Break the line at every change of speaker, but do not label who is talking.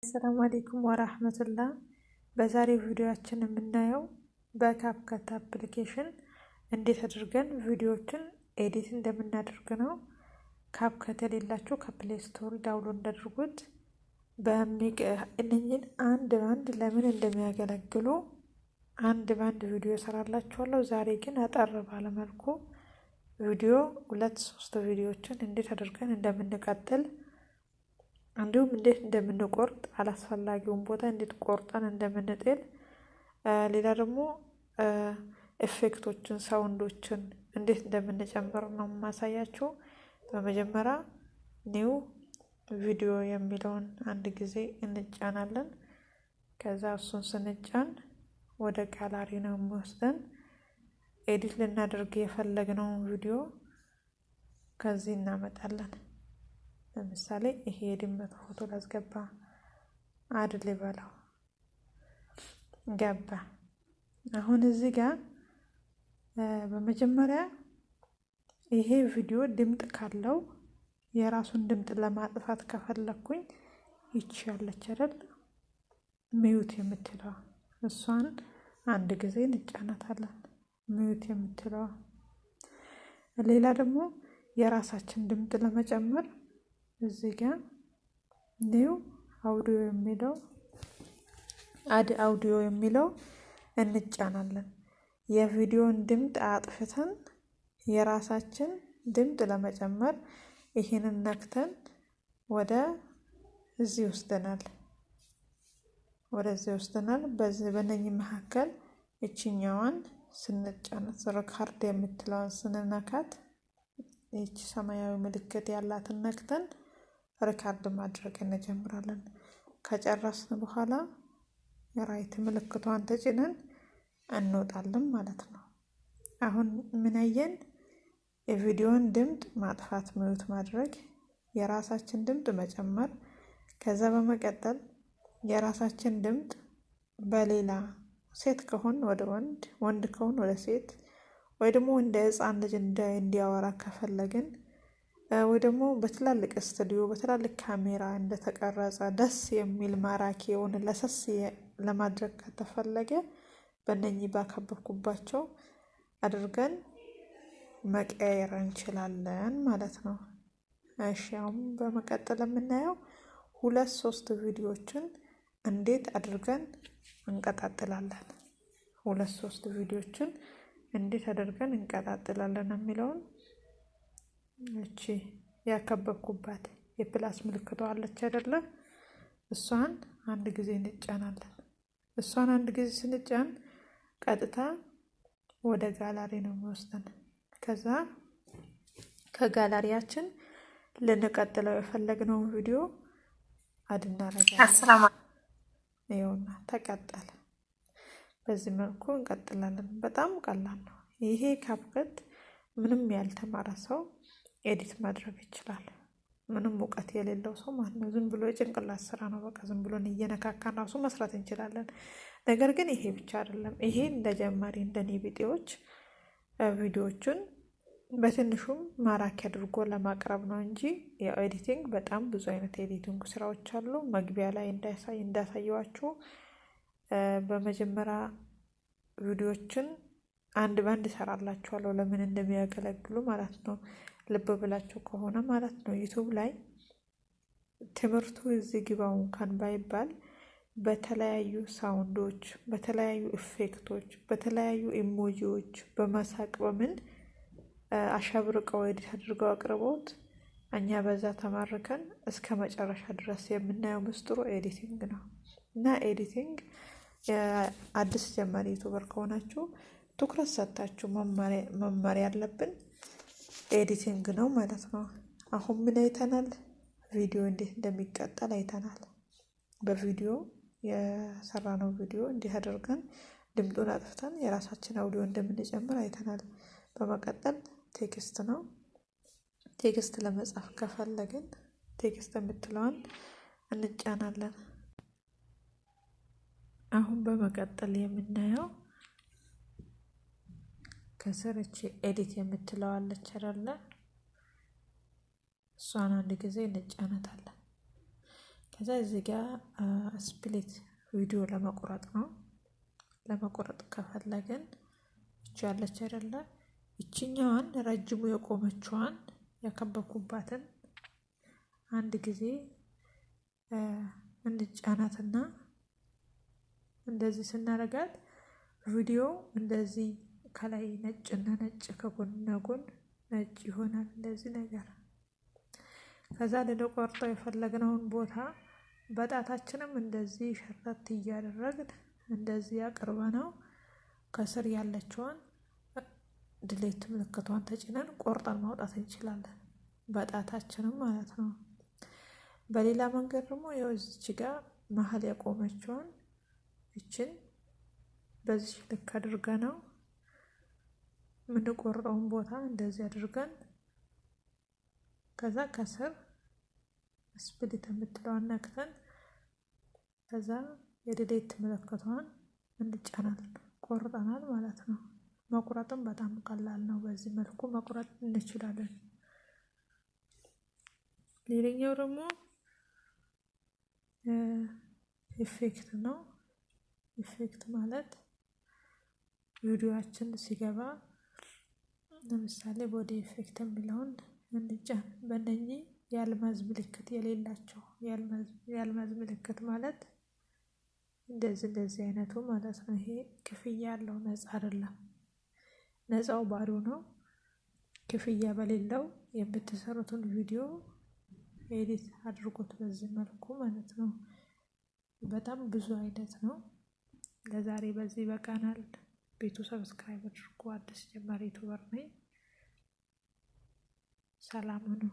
السلام عليكم ورحمة الله። በዛሬው ቪዲዮአችን የምናየው በ CapCut application እንዴት አድርገን ቪዲዮዎችን edit እንደምናደርግ ነው። CapCut የሌላችሁ ከ Play Store download አድርጉት። እነኝን አንድ ባንድ ለምን እንደሚያገለግሉ አንድ ባንድ ቪዲዮ እሰራላችኋለሁ። ዛሬ ግን አጠር ባለ መልኩ ቪዲዮ ሁለት ሶስት ቪዲዮዎችን እንዴት አድርገን እንደምንቀጥል፣ እንዲሁም እንዴት እንደምንቆርጥ፣ አላስፈላጊውን ቦታ እንዴት ቆርጠን እንደምንጥል፣ ሌላ ደግሞ effect ኦችን፣ sound ኦችን እንዴት እንደምንጨምር ነው የማሳያችሁ። በመጀመሪያ new video የሚለውን አንድ ጊዜ እንጫናለን። ከዛ እሱን ስንጫን ወደ ጋላሪ ነው የሚወስደን። Edit ልናደርግ የፈለግነውን ቪዲዮ ከዚህ እናመጣለን። ለምሳሌ ይሄ የድመት ፎቶ ላስገባ፣ add ልበለው፣ ገባ። አሁን እዚህ ጋር በመጀመሪያ ይሄ ቪዲዮ ድምጥ ካለው የራሱን ድምጥ ለማጥፋት ከፈለኩኝ ይቺ ያለች አይደል mute የምትለዋ፣ እሷን አንድ ጊዜ እንጫናታለን። Mute የምትለዋ። ሌላ ደግሞ የራሳችን ድምጥ ለመጨመር እዚህ ጋር new audio የሚለው፣ add audio የሚለው እንጫናለን። የቪዲዮን ድምጥ አጥፍተን የራሳችን ድምጥ ለመጨመር ይህንን ነክተን ወደ እዚህ ወስደናል። ወደዚህ ወስደናል። በዚህ በእነኚህ መካከል ይችኛዋን ስንጫናት፣ record የምትለዋን ስንነካት፣ ይቺ ሰማያዊ ምልክት ያላትን ነክተን record ማድረግ እንጀምራለን። ከጨረስን በኋላ የ right ምልክቷን ተጭነን እንወጣለን ማለት ነው። አሁን ምን አየን? የቪዲዮን ድምጥ ማጥፋት፣ mute ማድረግ፣ የራሳችን ድምጥ መጨመር፣ ከዛ በመቀጠል የራሳችን ድምጥ በሌላ፣ ሴት ከሆን ወደ ወንድ፣ ወንድ ከሆን ወደ ሴት፣ ወይ ደግሞ እንደ ሕፃን ልጅ እንዲያወራ ከፈለግን፣ ወይ ደግሞ በትላልቅ ስቱዲዮ በትላልቅ ካሜራ እንደተቀረጸ ደስ የሚል ማራኪ የሆነ ለሰስ ለማድረግ ከተፈለገ በእነኚህ ባከበብኩባቸው አድርገን መቀየር እንችላለን ማለት ነው። እሺ፣ አሁን በመቀጠል የምናየው ሁለት ሶስት ቪዲዮዎችን እንዴት አድርገን እንቀጣጥላለን። ሁለት ሶስት ቪዲዮዎችን እንዴት አድርገን እንቀጣጥላለን የሚለውን እቺ ያከበብኩባት የ plus ምልክቷ አለች አይደለ? እሷን አንድ ጊዜ እንጫናለን። እሷን አንድ ጊዜ ስንጫን ቀጥታ ወደ ጋላሪ ነው የሚወስደን። ከዛ ከጋላሪያችን ልንቀጥለው የፈለግነውን ቪዲዮ add እናደርጋለን። ይኸውና ተቀጠለ። በዚህ መልኩ እንቀጥላለን። በጣም ቀላል ነው። ይሄ CapCut ምንም ያልተማረ ሰው edit ማድረግ ይችላል። ምንም እውቀት የሌለው ሰው ማለት ነው። ዝም ብሎ የጭንቅላት ስራ ነው። በቃ ዝም ብሎ እየነካካን ራሱ መስራት እንችላለን። ነገር ግን ይሄ ብቻ አይደለም። ይሄ እንደ ጀማሪ እንደኔ ቢጤዎች ቪዲዮዎቹን በትንሹም ማራኪ አድርጎ ለማቅረብ ነው እንጂ ያው editing በጣም ብዙ አይነት editing ስራዎች አሉ። መግቢያ ላይ እንዳሳየዋችሁ በመጀመሪያ ቪዲዮዎችን አንድ ባንድ እሰራላችኋለሁ ለምን እንደሚያገለግሉ ማለት ነው። ልብ ብላችሁ ከሆነ ማለት ነው፣ YouTube ላይ ትምህርቱ እዚህ ግባው እንኳን ባይባል በተለያዩ sound ኦች፣ በተለያዩ effect ኦች፣ በተለያዩ emoji ዎች በመሳቅ በምን አሸብርቀው edit አድርገው አቅርበውት እኛ በዛ ተማርከን እስከ መጨረሻ ድረስ የምናየው ምስጢሩ editing ነው። እና editing አዲስ ጀማሪ YouTuber ከሆናችሁ ትኩረት ሰጥታችሁ መማር ያለብን editing ነው ማለት ነው። አሁን ምን አይተናል? ቪዲዮ እንዴት እንደሚቀጠል አይተናል። በቪዲዮ የሰራነው ቪዲዮ እንዲህ አድርገን ድምጡን አጥፍተን የራሳችን አውዲዮ እንደምንጨምር አይተናል። በመቀጠል text ነው። Text ለመጻፍ ከፈለግን text የምትለዋን እንጫናለን። አሁን በመቀጠል የምናየው ከስር እቺ edit የምትለዋ አለች አይደለ? እሷን አንድ ጊዜ እንጫናታለን። ከዛ እዚህ ጋር split ቪዲዮ ለመቁረጥ ነው። ለመቁረጥ ከፈለግን እቺ ያለች አይደለ? እችኛዋን ረጅሙ የቆመችዋን ያከበኩባትን አንድ ጊዜ እንጫናትና እንደዚህ ስናረጋት ቪዲዮ እንደዚህ ከላይ ነጭና ነጭ ከጎንና ጎን ነጭ ይሆናል፣ እንደዚህ ነገር። ከዛ ልንቆርጠው የፈለግነውን ቦታ በጣታችንም እንደዚህ ሸርተት እያደረግን እንደዚህ አቅርበ ነው ከስር ያለችዋን delete ምልክቷን ተጭነን ቆርጠን ማውጣት እንችላለን፣ በጣታችንም ማለት ነው። በሌላ መንገድ ደግሞ ያው እዚች ጋር መሀል ያቆመችዋን ይችን በዚህ ልክ አድርገ ነው የምንቆርጠውን ቦታ እንደዚህ አድርገን ከዛ ከስር split የምትለዋን ነክተን ከዛ የ delete ምልክቷን እንጫናለን። ቆርጠናል ማለት ነው። መቁረጥም በጣም ቀላል ነው። በዚህ መልኩ መቁረጥ እንችላለን። ሌላኛው ደግሞ effect ነው። Effect ማለት ቪዲዮአችን ሲገባ ለምሳሌ body effect የሚለውን እንጫን። በእነኚህ የአልማዝ ምልክት የሌላቸው፣ የአልማዝ ምልክት ማለት እንደዚህ እንደዚህ አይነቱ ማለት ነው። ይሄ ክፍያ ያለው፣ ነፃ አይደለም። ነፃው ባዶ ነው። ክፍያ በሌለው የምትሰሩትን ቪዲዮ edit አድርጎት በዚህ መልኩ ማለት ነው። በጣም ብዙ አይነት ነው። ለዛሬ በዚህ ይበቃናል። ቤቱ subscribe አድርጉ። አዲስ ጀማሪ YouTuber ነኝ። ሰላም ሁኑ።